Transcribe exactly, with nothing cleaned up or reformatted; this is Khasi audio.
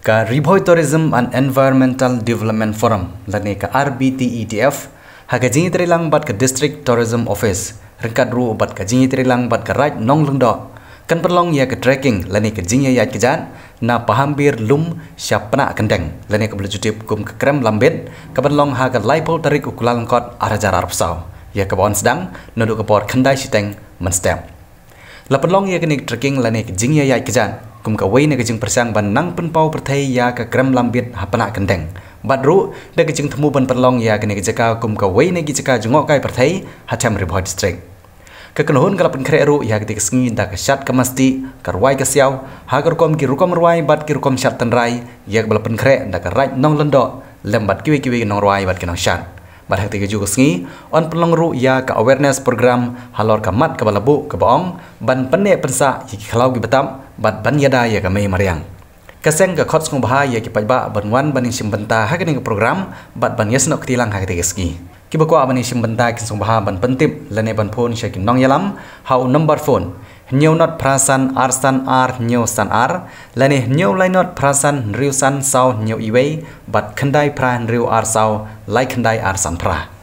Ka Ri Bhoi Tourism and Environmental Development Forum lane ka R B T E D F ha ka jingïatreilang bad ka District Tourism Office ryngkat ruh bad ka jingïatreilang bad ka Raid Nonglyngdoh kan pynlong ïa ka trekking lane ka jingïaïaid kjat na Pahambir Lum sha Pnah Kyndeng lane kaba la ju tip kum ka Krem Lambit, ka ban long ha ka laiphew tarik u Kyllalyngkot ar hajar arphew saw, ïa kaba yn sdang naduh ka por khyndai shiteng mynstep. La pynlong ïa kane ka trekking lane ka jingïaïaid kjat kum kawei na ka jingpyrshang ban nang pynpaw pyrthei ïa ka Krem Lambit ha Pnah Kyndeng, bad ruh da ka jingthmu ban pynlong ïa kane ka jaka kum kawei na ki jaka jngohkai pyrthei ha Them Ri Bhoi District. Ka kynhun ka la pynkhreh ruh ïa katei ka sngi da ka shad ka masti, ka rwai ka siaw ha ka rukom ki rukom rwai bad ki rukom shad tynrai, ïa kaba la pynkhreh da ka Raid Nonglyngdoh lem bad kiwei kiwei ki nongrwai bad ki nongshad. Bad ha katei ka juh ka sngi yn pynlong ruh ïa ka awareness program halor ka mat kaba la buh kaba ong ban pynneh pynsah ïa ki khlaw ki btap bad ban ïada ïa ka mei mariang. Ka seng ka khot sngewbha ïa ki paidbah ban wan ban ïashim bynta ha kane ka program bad ban ïasnoh kti lang ha katei ka sngi. Kiba kwah ban ïashim bynta kin sngewbha ban pyntip lane ban phone sha ki nongïalam ha u number phone hynñiew not phra san ar san ar hynñiew san ar lane hynñiew lai not phra san hynriew san saw hynñiew iwei bad khyndai phra hynriew ar saw lai khyndai ar san phra.